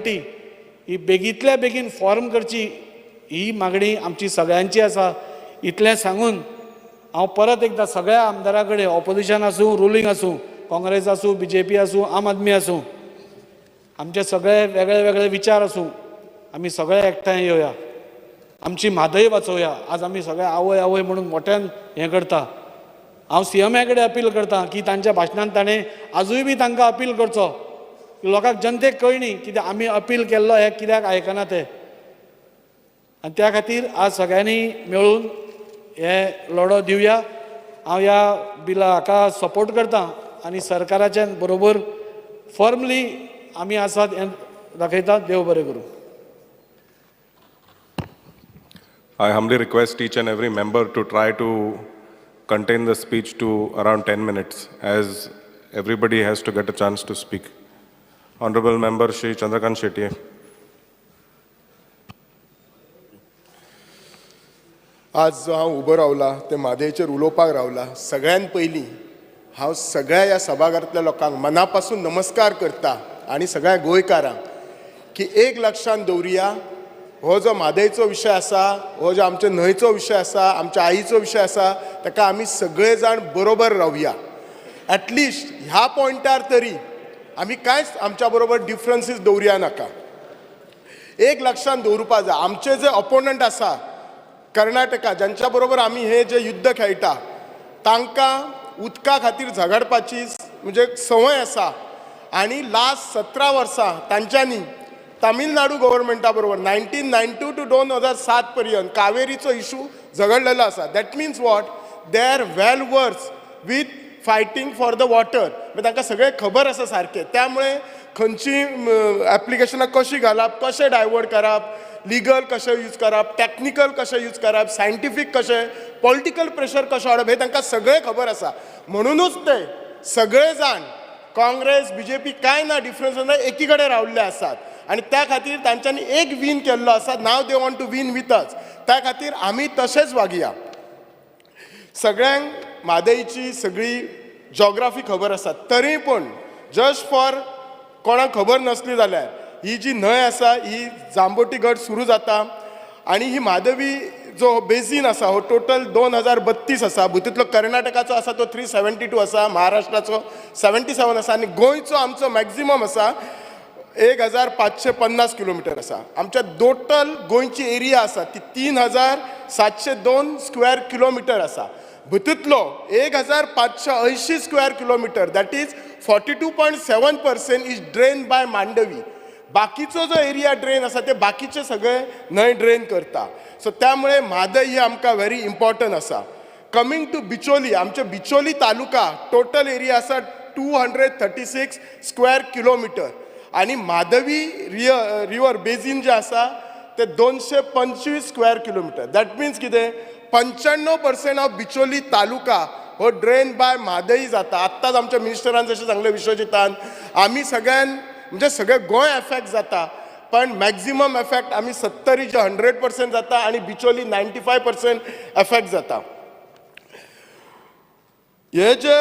Authority ही बेगींतल्या बेगीन form करची ही मागणी आमची सगळ्यांची आसा. इतलें सांगून हांव परत एकदां सगळ्या आमदारां कडेन, ऑपोजिशन आसूं, रुलींग आसूं, काँग्रेस आसूं, बीजेपी आसूं, आम आदमी आसूं, आमचे सगळे वेगळे वेगळे विचार आसूं, आमी सगळे एकठांय येवया, आमची म्हादय वाचोवया. आज आमी सगळे आवय आवय म्हणून मोठ्यान हें करता. हांव सीएमा कडेन अपील करता की तांच्या भाशणान ताणें आजूय बी तांकां अपील करचो. लोकांक जनतेक कळणी कित्याक आमी अपील केल्लो हें कित्याक आयकना ते. आनी त्या खातीर आज सगळ्यांनी मेळून हे लढो दिवया. हांव ह्या बिला हाका सपोर्ट करता आनी सरकाराच्या बरोबर फर्मली आमी आसात हें दाखयता. देव बरें करूं. I humbly request each and every member to try to contain the speech to around 10 minutes, as everybody has to get a chance to speak. Honorable Member Shri Chandrakant Shetye. आज जो हांव उबो रावला ते म्हादयचेर उलोवपाक रावला, सगळ्यान पयलीं हांव सगळ्या ह्या सभाघरांतल्या लोकांक मना पासून नमस्कार करता आनी सगळ्या गोंयकारांक की एक लक्षांत दवरुया, हो जो म्हादयचो विशय आसा, हो जो आमच्या न्हंयचो विशय आसा, आमच्या आईचो विशय आसा, ताका आमी सगळे जाण बरोबर रावया. एटलिस्ट ह्या पॉयंटार तरी आमी कांयच आमच्या बरोबर डिफरन्सीस दवरुया नाका. एक लक्षांत दवरुपा जाय, आमचे जे ऑपोनंट आसा कर्नाटका, ज्यांच्या बरोबर आमी हे जे युद्ध खेळटा, तांकां उदका खातीर झगडपाची म्हणजे संवय आसा. आनी लास्ट 17 वर्सां तांच्यांनी तामिळनाडू गव्हर्मेंटा बरोबर 1992 टू 2007 पर्यंत कावेरीचो इशू झगडलेलो आसा. That means what, they are well versed with fighting for the water. म्हणजे तांकां सगळें खबर आसा सारकें. त्यामुळे खंयची एप्लिकेशनां कशीं घालप, कशें डायवर्ट करप, लिगल कशें यूज करप, टॅक्निकल कशें यूज करप, सायंटिफीक कशें, पॉलिटिकल प्रेशर कशें हाडप, हें तांकां सगळें खबर आसा. म्हणुनूच ते सगळे जाण काँग्रेस बीजेपी कांय ना डिफरन्स ना एकी कडेन रावल्ले आसात आनी त्या खातीर तांच्यांनी एक वीन केल्लो आसा. Now they want to win with us. त्या खातीर आमी तशेंच वागया. सगळ्यांक म्हादयची सगळी जॉग्राफी खबर आसा, तरी पूण जस्ट फॉर कोणाक खबर नासली जाल्यार ही जी न्हंय आसा ही जांबोटी गड सुरू जाता आनी ही म्हादवी जो बेजीन आसा हो टोटल 2032 आसा. भितूंतलो कर्नाटकाचो आसा तो 372 आसा, महाराष्ट्राचो 77 आसा आनी गोंयचो आमचो मॅक्झिमम आसा 1550 किलोमिटर आसा. आमच्या टोटल गोंयची एरिया आसा ती 3702 स्क्वेअर किलोमिटर आसा. भितूंतलो 1580 square kilometre, that is 42.7% is drain by Mandovi. बाकीचो जो एरिया ड्रेन आसा ते बाकीचे सगळे न्हंय ड्रेन करता. सो त्यामुळे म्हादय ही आमकां व्हेरी इम्पॉर्टंट आसा. कमींग टू बिचोली, आमचे बिचोली तालुका टोटल एरिया आसा 236 स्क्वेअर किलोमिटर आनी माधवी रिवर बेजीन जे आसा ते 225 स्क्वेअर किलोमिटर. That means कितें, 95% ऑफ बिचोली तालुका हो ड्रेन बाय म्हादई जाता. आत्ताच आमच्या मिनिस्टरान जशें सांगलें विश्वजितान, आमी सगळ्यान म्हणजे सगळें गोंय एफेक्ट जाता, पण मॅक्झिमम एफेक्ट आमी 70 100% जाता आनी बिचोली 95% एफेक्ट जाता. हे जे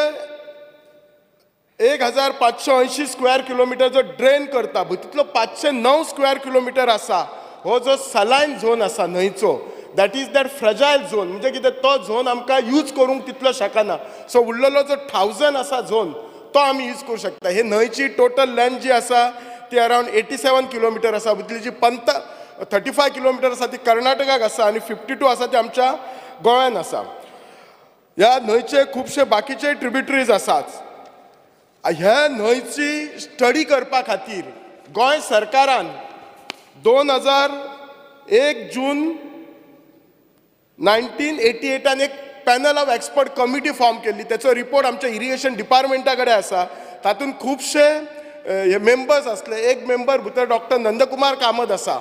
1580 स्क्वेअर किलोमिटर जो ड्रेन करता, तितलो 509 स्क्वेअर किलोमिटर आसा हो जो सलायन झोन आसा न्हंयचो, that is that fragile zone. म्हणजे कितें, तो झोन आमकां यूज करूंक तितलो शकना. सो उरलेलो जो 1000 आसा झोन तो आमी यूज करूं शकता. हे न्हंयची टोटल लेंथ जी आसा ती अरावंड 87 किलोमिटर आसा. भितरली जी 35 किलोमिटर आसा ती कर्नाटकाक आसा आनी 52 आसा ती आमच्या गोंयान आसा. ह्या न्हंयचे खुबशे बाकीचे ट्रिब्युटरीज आसात. ह्या न्हंयची स्टडी करपा खातीर गोंय सरकारान 2001 जून 1988 एक panel of expert committee form केल्ली. तेचो रिपोर्ट आमच्या इरिगेशन डिपार्टमेंटा कडेन आसा. तातूंत खुबशे हे मेंबर्स आसले. एक मेंबर भितर डॉक्टर नंदकुमार कामत आसा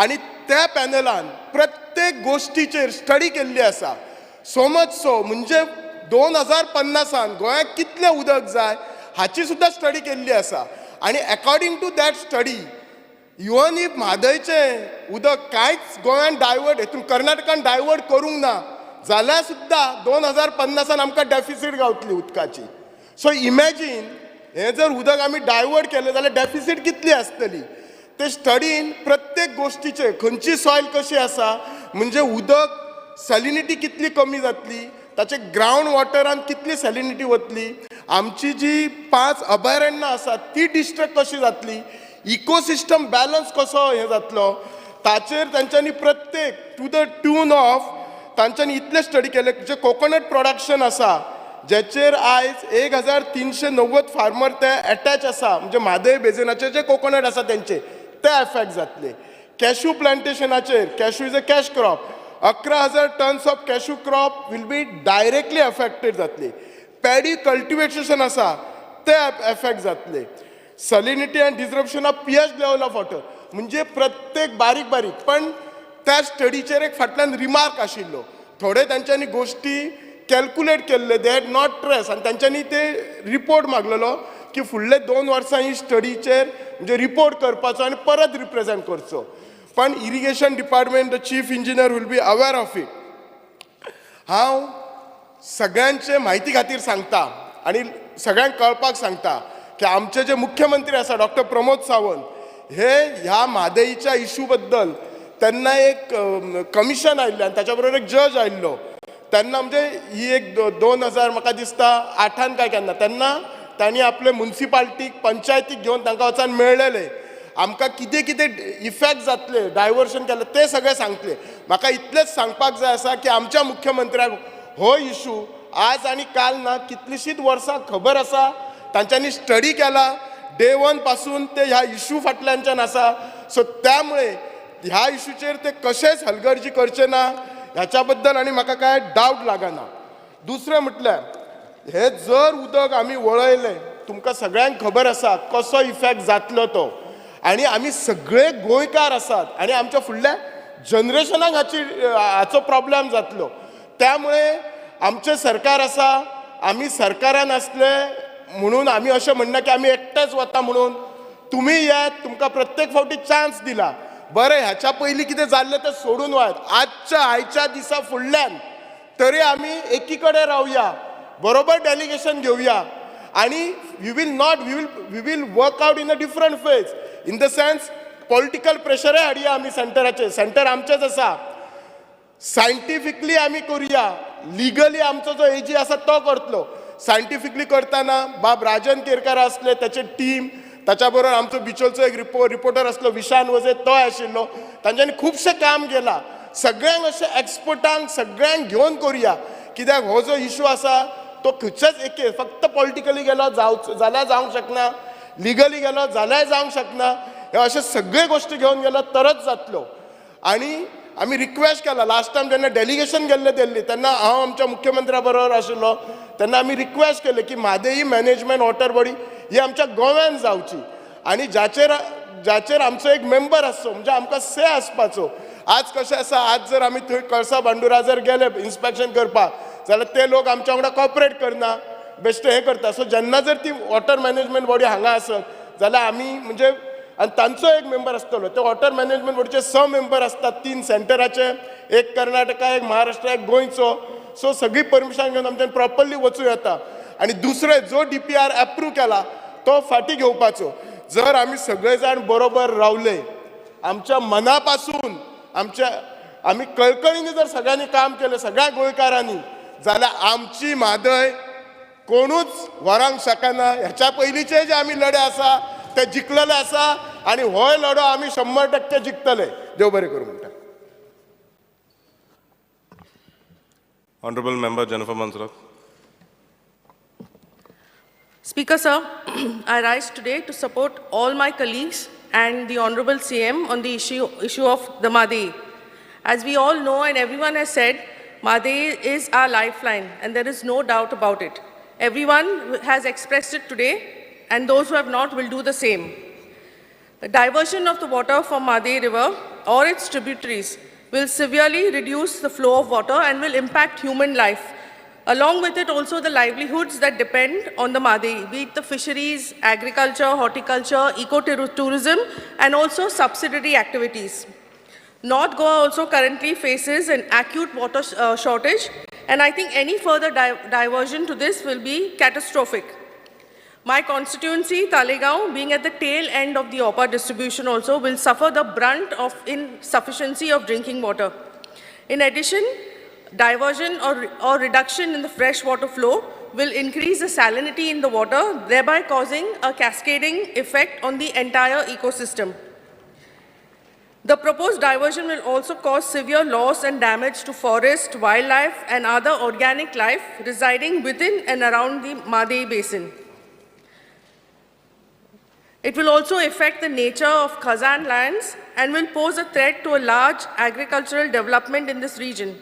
आनी त्या पॅनलान प्रत्येक गोश्टीचेर स्टडी केल्ली आसा. सो मच सो म्हणजे 2050 गोंयाक कितलें उदक जाय हाची सुद्दां स्टडी केल्ली आसा. आनी according to that study, even if म्हादयचें उदक कांयच गोंयान डायवर्ट हेतून कर्नाटकान डायवर्ट करूंक ना जाल्यार सुद्दां 2050 आमकां डेफिसीट गावतली उदकाची. सो इमॅजीन, हें जर उदक आमी डायवर्ट केलें जाल्यार डेफिसीट कितली आसतली. ते स्टडीन प्रत्येक गोश्टीचे खंयची सॉयल कशी आसा, म्हणजे उदक सॅलिनिटी कितली कमी जातली, ताचे ग्रावंड वॉटरान कितली सॅलिनिटी वतली, आमची जी 5 अभयारण्यां आसात ती डिस्ट्रक्ट कशी जातली, इकोसिस्टम बॅलन्स कसो हें जातलो, ताचेर तांच्यांनी प्रत्येक टू the tune of तांच्यांनी इतलें स्टडी केलें. जे कोकोनट प्रोडक्शन आसा जेचेर आयज 1390 फार्मर ते एटॅच आसा, म्हणजे म्हादय बेजिनाचे जे कोकोनट आसा तेंचे ते एफेक्ट जातले. कॅशू प्लांटेशनाचेर, cashew is a cash crop, 11,000 tons of cashew crop will be directly affected जातली. पॅडी कल्टिवेशन आसा ते एफेक्ट जातले. Salinity and disruption of pH level of water, म्हणजे प्रत्येक बारीक बारीक. पण त्या स्टडीचेर एक फाटल्यान रिमार्क आशिल्लो, थोडे तांच्यांनी गोश्टी कॅल्कुलेट केल्ले, they had not trace, आनी तांच्यांनी ते रिपोर्ट मागलेलो की फुडले 2 वर्सां ही स्टडीचेर म्हणजे रिपोर्ट करपाचो आनी परत रिप्रेजेंट करचो. पण irrigation department, the chief engineer will be aware of it. हांव सगळ्यांचे म्हायती खातीर सांगता आनी सगळ्यांक कळपाक सांगता की आमचे जे मुख्यमंत्री आसा डॉक्टर प्रमोद सावंत हे ह्या म्हादईच्या इशू बद्दल तेन्ना एक कमिशन आयिल्लें आनी ताच्या बरोबर एक जज आयिल्लो. तेन्ना म्हणजे ही एक 2000 म्हाका दिसता 8 काय केन्ना तेन्ना तांणी आपले मुन्सिपाल्टीक पंचायतीक घेवन तांकां वचून मेळ्ळेले, आमकां कितें कितें इफेक्ट जातले डायवर्शन केलें तें सगळें सांगतले. म्हाका इतलेंच सांगपाक जाय आसा की आमच्या मुख्यमंत्र्याक हो इशू आज आनी काल ना, कितलींशींच वर्सां खबर आसा, तांच्यांनी स्टडी केला, डे वन पासून ते ह्या इशू फाटल्यानच्यान आसा. सो त्यामुळे ह्या इशूचेर ते कशेंच हलगर्जी करचे ना ह्याच्या बद्दल आनी म्हाका कांय डावट लागना. दुसरें म्हटल्यार हे जर उदक आमी वळयलें, तुमकां सगळ्यांक खबर आसा कसो इफेक्ट जातलो तो, आनी आमी सगळे गोंयकार आसात आनी आमच्या फुडल्या जनरेशनाक हाचो प्रॉब्लेम जातलो. त्यामुळे आमचें सरकार आसा, आमी सरकारान आसले म्हणून आमी अशें म्हणना की आमी एकटेच वता म्हणून. तुमी येत, तुमकां प्रत्येक फावटी चान्स दिला. बरें, ह्याच्या पयलीं कितें जाल्लें तें सोडून वयात, आजच्या आयच्या दिसा फुडल्यान तरी आमी एकी कडेन रावया, बरोबर डेलिगेशन घेवया आनी we will not we will work out in a different phase, in the sense political प्रेशरय हाडया आमी सेंटराचेर, सेंटर आमचेंच आसा, सायंटिफिकली आमी करुया, लिगली आमचो जो एजी आसा तो करतलो. सायंटिफिकली करतना बाब राजन केरकार आसले, ताचे टीम, ताच्या बरोबर आमचो बिचोलचो एक रिपोर्टर आसलो विशान वझे, तो आशिल्लो, तांच्यांनी खुबशें काम केलां. सगळ्यांक अशें एक्सपर्टांक सगळ्यांक घेवन करुया, कित्याक हो जो इशू आसा तो खंयच्याच एके फक्त पॉलिटिकली गेलो जाल्यार जावंक शकना, लिगली गेलो जाल्यार जावंक शकना, हे अशे सगळे गोश्टी घेवन गेलो तरच जातलो. आनी आमी रिक्वेस्ट केला लास्ट टायम जेन्ना डेलिगेशन गेल्लें दिल्ली तेन्ना हांव आमच्या मुख्यमंत्र्या बरोबर आशिल्लो, तेन्ना आमी रिक्वेस्ट केलें की म्हादई मॅनेजमेंट वॉटर बॉडी ही आमच्या गोव्यान जावची आनी जाचेर आमचो एक मेंबर आसचो, म्हणजे आमकां से आसपाचो. आज कशें आसा, आज जर आमी थंय कळसा भांडुरा जर गेले इन्स्पेक्शन करपाक जाल्यार ते लोक आमच्या वांगडा कॉपरेट करना, बेश्टे हें करता. सो जेन्ना जर ती वॉटर मॅनेजमेंट बॉडी हांगा आसत जाल्यार आमी म्हणजे आनी तांचो एक मेंबर आसतलो, ते वॉटर मॅनेजमेंट बॉडीचे 6 मेंबर आसतात, 3 सेंटराचे, एक कर्नाटका, एक महाराष्ट्र, एक गोंयचो. सो सगळी परमिशन घेवन आमच्यान प्रॉपरली वचूं येता. आनी दुसरें, जो DPR approve केला तो फाटीं घेवपाचो. जर आमी सगळे जाण बरोबर रावले, आमच्या मनापासून, आमच्या आमी कळकळीने जर सगळ्यांनी काम केलें, सगळ्या गोंयकारांनी, जाल्यार आमची म्हादय कोणूच व्हरोंक शकना. ह्याच्या पयलींचे जे आमी लढे आसा ते जिखलेले आसा आनी होय लढो आमी 100% जिखतले. देव बरें करूं म्हणटा. Honorable Member Jennifer Monserrate. Speaker sir, I rise today to support all my colleagues and the Honorable CM on the issue of the Mhadei. As we all know and everyone has said, Mhadei is our lifeline and there is no doubt about it. Everyone has expressed it today and those who have not will do the same. The diversion of the water from Mhadei River or its tributaries will severely reduce the flow of water and will impact human life. Along with it also the livelihoods that depend on the Mhadei, be it the fisheries, agriculture, horticulture, ecotourism, and also subsidiary activities. North Goa also currently faces an acute water shortage, and I think any further diversion to this will be catastrophic. My constituency, Talegaon, being at the tail end of the OPA distribution also, will suffer the brunt of insufficiency of drinking water. In addition, diversion or reduction in the fresh water flow will increase the salinity in the water, thereby causing a cascading effect on the entire ecosystem. The proposed diversion will also cause severe loss and damage to forest, wildlife, and other organic life residing within and around the Mhadei Basin. It will also affect the nature of Khazan lands and will pose a threat to a large agricultural development in this region.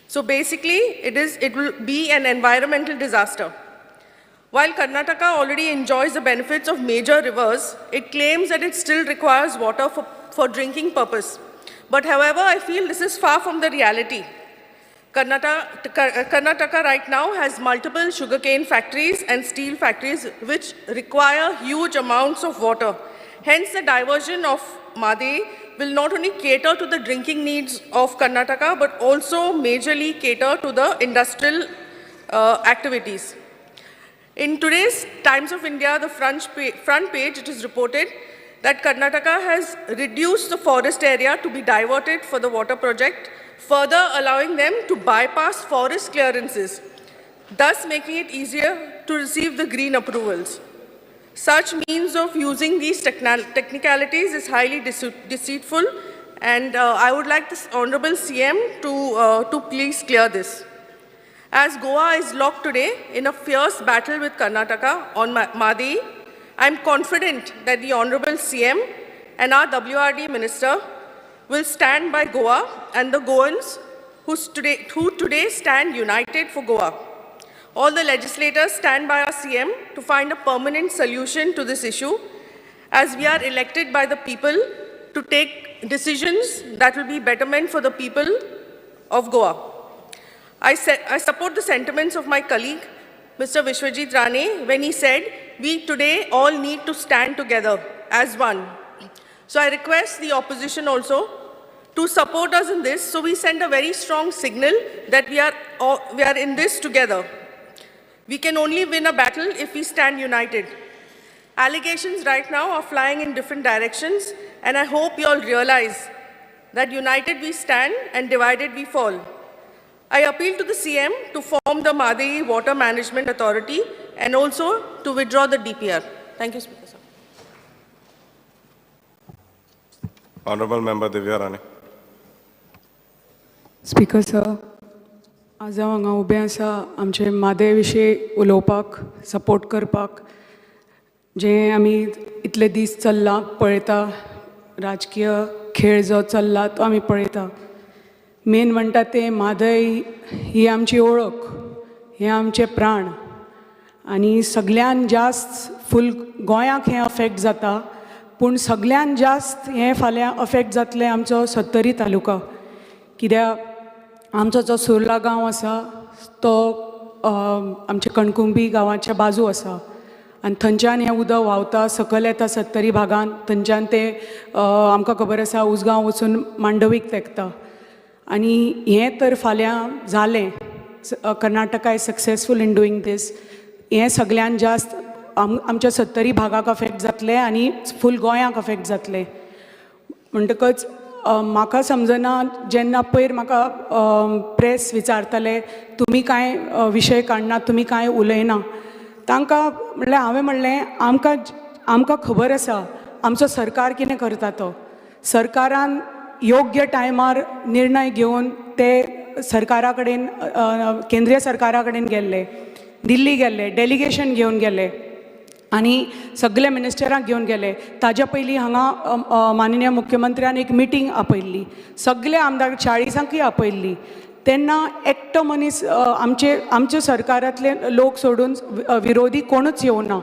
So basically, it will be an environmental disaster. While Karnataka already enjoys the benefits of major rivers, it claims that it still requires water for drinking purpose. But however, I feel this is far from the reality. Karnataka right now has multiple sugarcane factories and steel factories which require huge amounts of water. Hence, the diversion of Mhadei will not only cater to the drinking needs of Karnataka, but also majorly cater to the industrial activities. In today's Times of India, the front page, it is reported that Karnataka has reduced the forest area to be diverted for the water project, further allowing them to bypass forest clearances, thus making it easier to receive the green approvals. Such means of using these technicalities is highly deceitful, and I would like this Honorable CM to please clear this. As Goa is locked today in a fierce battle with Karnataka on Mhadei, I am confident that the Honorable CM and our WRD Minister will stand by Goa and the Goans who today stand united for Goa. All the legislators stand by our CM to find a permanent solution to this issue, as we are elected by the people to take decisions that will be betterment for the people of Goa. I support the sentiments of my colleague, Mr. Vishwajit Rane, when he said, we today all need to stand together as one. So I request the opposition also to support us in this, so we send a very strong signal that we are in this together. We can only win a battle if we stand united. Allegations right now are flying in different directions, and I hope you all realize that united we stand and divided we fall. I appeal to the CM to form the Mhadei Water Management Authority and also to withdraw the DPR. Thank you, Speaker sir. Honorable Member Divya Rane. Speaker sir, आज हांव हांगा उबें आसा आमचे म्हादय विशीं उलोवपाक, support करपाक. जें आमी इतले दीस चल्लां पळयता, राजकीय खेळ जो चल्ला तो आमी पळयता. मेन म्हणटा तें म्हादय ही आमची वळख, हें आमचें प्राण आनी सगळ्यान जास्त फूल गोंयाक हें अफेक्ट जाता, पूण सगळ्यान जास्त हें फाल्यां अफेक्ट जातलें आमचो सत्तरी तालुका. कित्याक आमचो जो सुर्ला गांव आसा तो आमच्या कणकुंबी गांवाच्या बाजू आसा आनी थंयच्यान हें उदक व्हांवता सकयल येता सत्तरी भागान. थंयच्यान तें आमकां खबर आसा उसगांव वचून मांडवीक तेंकता. आनी हें तर फाल्यां जालें, Karnataka is successful in doing this, हें सगळ्यान जास्त आमच्या सत्तरी भागाक अफेक्ट जातलें आनी फूल गोंयाक अफेक्ट जातलें. म्हणटकच म्हाका समजना, जेन्ना पयर म्हाका प्रेस विचारताले तुमी कांय विशय काडना, तुमी कांय उलयना, तांकां म्हणल्यार हांवें म्हणलें आमकां खबर आसा आमचो सरकार कितें करता तो. सरकारान योग्य टायमार निर्णय घेवन ते सरकारा कडेन, केंद्रीय सरकारा कडेन गेल्ले, दिल्ली गेल्ले, डेलिगेशन घेवन गेले आनी सगळे मिनिस्टरांक घेवन गेले. ताज्या पयलीं हांगा माननीय मुख्यमंत्र्यान एक मिटींग आपयल्ली, सगळे आमदार 40ांकय आपयल्ली. तेन्ना एकटो मनीस आमचे सरकारांतले लोक सोडून विरोधी कोणूच येवना.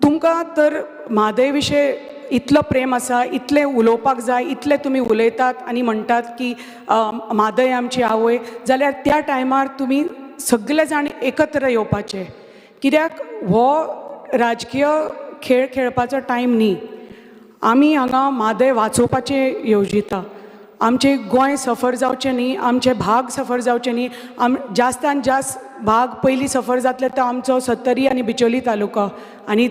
तुमकां तर म्हादय विशय इतलो प्रेम आसा, इतलें उलोवपाक जाय, इतलें तुमी उलयतात आनी म्हणटात की म्हादय आमची आवय, जाल्यार त्या टायमार तुमी सगळे जाण एकत्र येवपाचे. कित्याक हो राजकीय खेळ खेळपाचो टायम न्ही. आमी हांगा म्हादय वाचोवपाचें येवजिता. आमचें गोंय सफर जावचें न्ही, आमचे भाग सफर जावचे न्ही. आम जास्तान जास्त भाग पयलीं सफर जातले तो आमचो सत्तरी आनी बिचोली तालुका आनी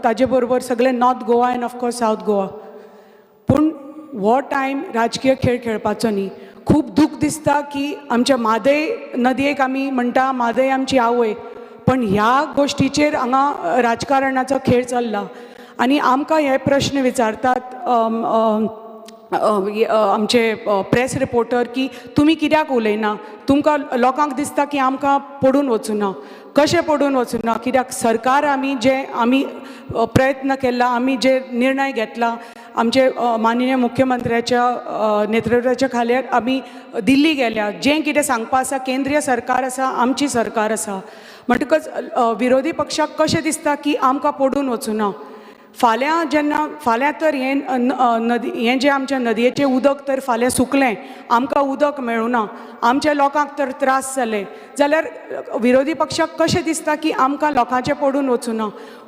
ताजे बरोबर सगळे North Goa and of course South Goa. पूण हो टायम राजकीय खेळ खेळपाचो न्ही. खूब दूख दिसता की आमच्या म्हादय नदयेक आमी म्हणटा म्हादय आमची आवय, पण ह्या गोश्टीचेर हांगा राजकारणाचो खेळ चल्ला आनी आमकां हे प्रश्न विचारतात अम, अम, अ, ये, आमचे प्रेस रिपोर्टर की तुमी कित्याक उलयना, तुमकां लोकांक दिसता की आमकां पडून वचुना. कशें पडून वचुना? कित्याक सरकार आमी जे आमी प्रयत्न केला, आमी जे निर्णय घेतला, आमचे माननीय मुख्यमंत्र्याच्या नेतृत्वाच्या खाल्यार आमी दिल्ली गेल्या, जें कितें सांगपा आसा, केंद्रीय सरकार आसा, आमची सरकार आसा. म्हणटकच विरोधी पक्षाक कशें दिसता की आमकां पडून वचुना? फाल्यां जेन्ना फाल्यां तर हें नदी हें जें आमच्या नदयेचें उदक तर फाल्यां सुकलें, आमकां उदक मेळुना, आमच्या लोकांक तर त्रास जाले जाल्यार विरोधी पक्षाक कशें दिसता की आमकां लोकांचें पडून वचुना?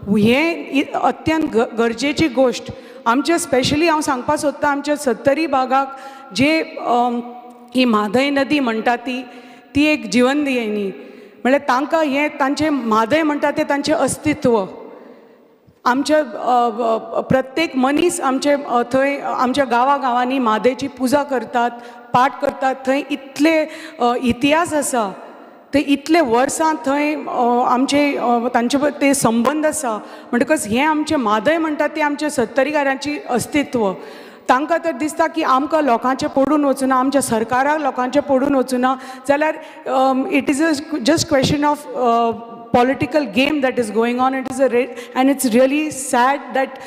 हें अत्यंत गरजेची गोश्ट. आमचे स्पेशली हांव सांगपाक सोदतां, आमच्या सत्तरी भागाक जे ही म्हादय नदी म्हणटा ती ती एक जिवनदियेनी. म्हणल्यार तांकां हें तांचें म्हादय म्हणटा तें तांचें अस्तित्व. आमच्या प्रत्येक मनीस आमचे थंय आमच्या गांवा गांवांनी म्हादयची पुजा करतात, पाठ करतात. थंय इतले इतिहास आसा, ते इतले वर्सां थंय आमचे तांचे ते संबंद आसा. म्हणटकच हें आमचें म्हादय म्हणटा तें आमचें सत्तरीकारांची अस्तित्व. तांकां तर दिसता की आमकां लोकांचें पडून वचुना, आमच्या सरकाराक लोकांचें पडून वचुना जाल्यार it is a just question of political game that is going on. It is a and it's really sad that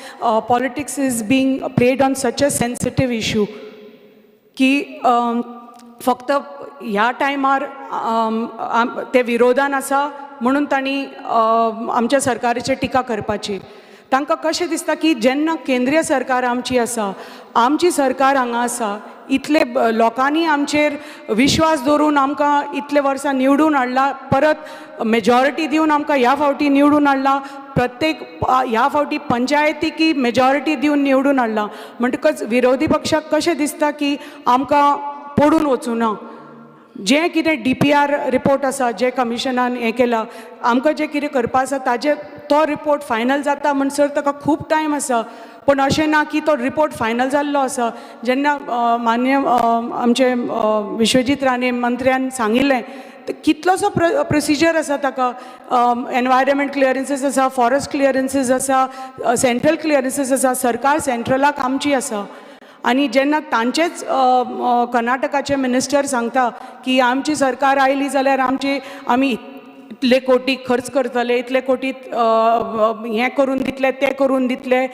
politics is being played on such a sensitive issue. की फक्त ह्या टायमार ते विरोधान आसा म्हणून तांणी आमच्या सरकाराचेर टिका करपाची. तांकां कशें दिसता की जेन्ना केंद्रीय सरकार आमची आसा, आमची सरकार हांगा आसा, इतले लोकांनी आमचेर विश्वास दवरून आमकां इतले वर्सां निवडून हाडला, परत मेजॉरिटी दिवन आमकां ह्या फावटी निवडून हाडला, प्रत्येक ह्या फावटी पंचायतीकी मेजॉरिटी दिवन निवडून हाडला, म्हणटकच विरोधी पक्षाक कशें दिसता की आमकां पडून वचूना? जें कितें डीपीआर रिपोर्ट आसा, जे कमिशनान हें केलां, आमकां जें कितें करपा आसा ताजेर तो रिपोर्ट फायनल जाता म्हणसर ताका खूब टायम आसा. पूण अशें ना की तो रिपोर्ट फायनल जाल्लो आसा. जेन्ना मान्य आमचे विश्वजीत राणे मंत्र्यान सांगिल्लें, कितलोसो प्रोसिजर आसा ताका. एनवायरमेंट क्लियरन्सीस आसा, फॉरेस्ट क्लियरन्सीस आसा, सेंट्रल क्लियरन्सीस आसा. सरकार सेंट्रलाक आमची आसा आनी जेन्ना तांचेच कर्नाटकाचे मिनिस्टर सांगता की आमची सरकार आयली जाल्यार आमची आमी इतले कोटी खर्च करतले, इतले कोटी हें करून दितले, तें करून दितले,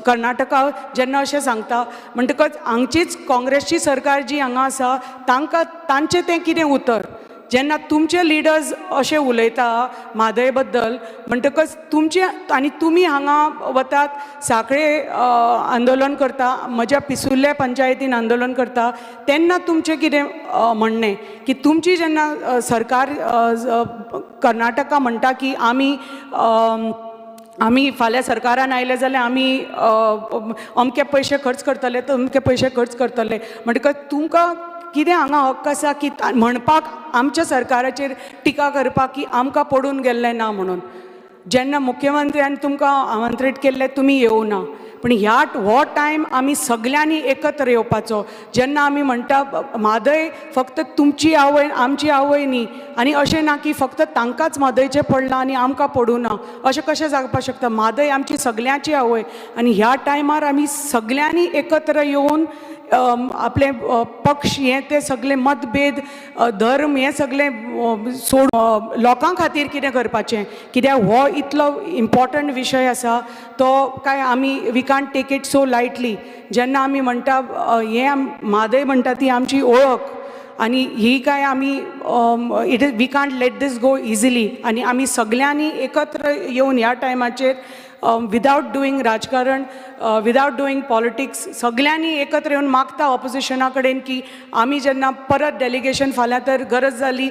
कर्नाटका जेन्ना अशें सांगता म्हणटकच हांगचीच काँग्रेसची सरकार जी हांगा आसा तांकां तांचें तें कितें उतर? जेन्ना तुमचे लिडर्स अशें उलयता म्हादय बद्दल म्हणटकच तुमचे आनी तुमी हांगा वतात, साखळे आंदोलन करता, म्हज्या पिसुर्ले पंचायतीन आंदोलन करता, तेन्ना तुमचें कितें म्हणणें की तुमची जेन्ना सरकार कर्नाटका म्हणटा की आमी फाल्यां सरकारान आयले जाल्यार आमी अमके पयशे खर्च करतले, तमके पयशे खर्च करतले, म्हणटकच तुमकां कितें हांगा हक्क आसा की म्हणपाक आमच्या सरकाराचेर टिका करपाक की आमकां पडून गेल्लें ना म्हणून? जेन्ना मुख्यमंत्र्यान तुमकां आमंत्रीत केल्लें, तुमी येवना. पूण ह्या हो टायम आमी सगल्यांनी एकत्र येवपाचो. जेन्ना आमी म्हणटा म्हादय फक्त तुमची आवय, आमची आवय न्ही. आनी अशें ना की फक्त तांकांच म्हादयचें पडलां आनी आमकां पडूं ना, अशें कशें जावपाक शकता? म्हादय आमची सगल्यांची आवय आनी ह्या टायमार आमी सगल्यांनी एकत्र येवन आपले पक्ष हे ते सगळे मतभेद, धर्म हे सगळे सोड, लोकां खातीर कितें करपाचें. कित्याक हो इतलो इम्पॉर्टंट विशय आसा तो काय आमी we can't take it so lightly. जेन्ना आमी म्हणटा हें म्हादय म्हणटा ती आमची ओळख आनी ही काय आमी it is we can't let these go easily. आनी आमी सगल्यांनी एकत्र येवन ह्या टायमाचेर विदावट डुईंग राजकारण, विदावट डुईंग पॉलिटिक्स, सगल्यांनी एकत्र येवन मागता ऑपोजिशना कडेन की आमी जेन्ना परत डेलिगेशन फाल्यां तर गरज जाली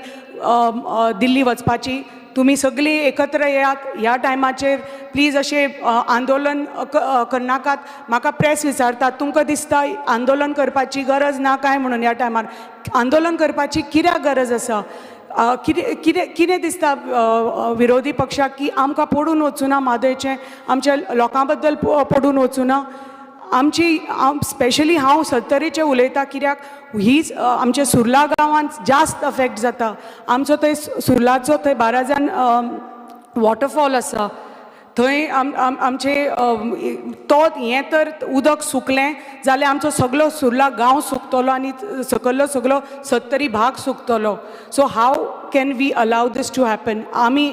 दिल्ली वचपाची तुमी सगळीं एकत्र येयात ह्या टायमाचेर. प्लीज अशें आंदोलन करनाकात. म्हाका प्रेस विचारतात, तुमकां दिसता आंदोलन करपाची गरज ना काय म्हणून? ह्या टायमार आंदोलन करपाची कित्याक गरज आसा? कितें कितें कितें दिसता विरोधी पक्षाक की आमकां पडून वचूना म्हादयचें, आमच्या लोकां बद्दल पडून वचूना? आमची, स्पेशली हांव सत्तरीचें उलयतां, कित्याक हीच आमच्या सुर्ला गांवांत जास्त अफेक्ट जाता. आमचो थंय सुर्लाचो थंय बाराजान वॉटरफॉल आसा. थंय आम आम आमचे तो हें तर उदक सुकलें जाल्यार आमचो सगलो सुर्ला गांव सुकतलो आनी सकयलो सगलो सत्तरी भाग सुकतलो. So how can we allow this to happen? आमी,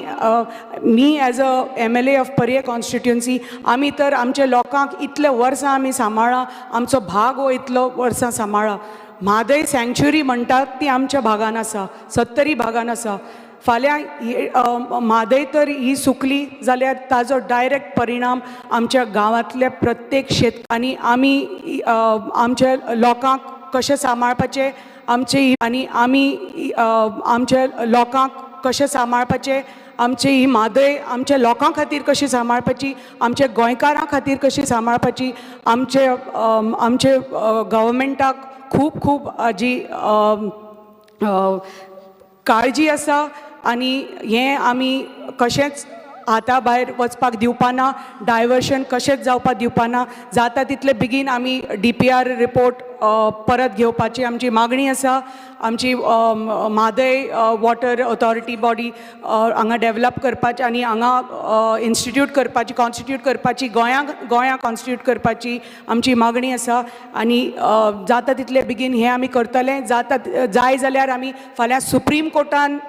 me as a MLA of Parye constituency, आमी तर आमच्या लोकांक इतले वर्सां आमी सांबाळ्ळा. आमचो भाग हो इतलो वर्सां सांबाळ्ळा. म्हादय सँक्च्युरी म्हणटात ती आमच्या भागान आसा, सत्तरी भागान आसा. फाल्यां म्हादय तर ही सुकली जाल्यार ताजो डायरेक्ट परिणाम आमच्या गांवांतल्या प्रत्येक शेत आनी आमी आमच्या लोकांक कशें सांबाळपाचें आमचे आनी आमी आमच्या लोकांक कशें सांबाळपाचें, आमची ही म्हादय आमच्या लोकां खातीर कशी सांबाळपाची, आमच्या गोंयकारां खातीर कशी सांबाळपाची, आमचे गव्हर्मेंटाक खूब खूब हाजी काळजी आसा आनी हें आमी कशेंच हाता भायर वचपाक दिवपाना. डायवर्शन कशेंच जावपाक दिवपाना. जाता तितले बेगीन आमी डीपीआर रिपोर्ट परत घेवपाची आमची मागणी आसा. आमची म्हादय वॉटर ऑथॉरिटी बॉडी हांगा डेवलप करपाची आनी हांगा इन्स्टिट्यूट करपाची, कॉन्स्टिट्यूट करपाची, गोंयांक गोंया कॉन्स्टिट्यूट करपाची आमची मागणी आसा. आनी जाता तितले बेगीन हें आमी करतले. जाता जाय जाल्यार आमी फाल्यां supreme कोर्टान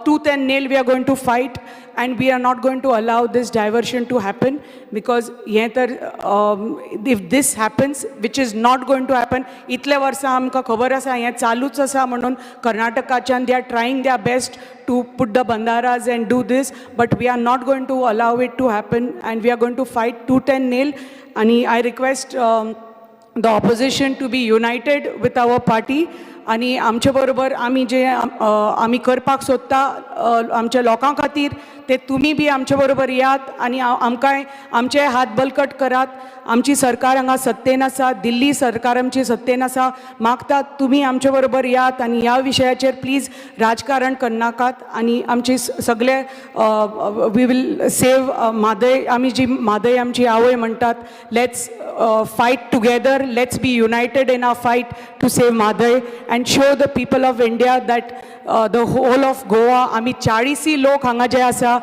tooth and nail we are going to fight and we are not going to allow this diversion to happen, because हें तर if this happens, which is not going to happen, इतले वर्सां आमकां खबर आसा हें चालूच आसा म्हणून. कर्नाटकाच्यान they are trying their best to put the bandharas and do this, but we are not going to allow it to happen and we are going to fight tooth and nail. आणि I request the opposition to be united with our party आनी आमचे बरोबर आमी जे आमी करपाक सोदता आमच्या लोकां खातीर, ते तुमी बी आमचे बरोबर येयात आनी आमकांय आमचे हात बलकट करात. आमची सरकार हांगा सत्तेन आसा, दिल्ली सरकार आमची सत्तेन आसा. मागतात तुमी आमचे बरोबर येयात आनी ह्या विशयाचेर प्लीज राजकारण करनाकात. आनी आमची सगळे we will save Mhadei. आमी जी म्हादय आमची आवय म्हणटात, let's fight together, let's be united in our fight to save Mhadei and show the people of India that the whole of Goa, आमी चाळीसी लोक हांगा जे आसा.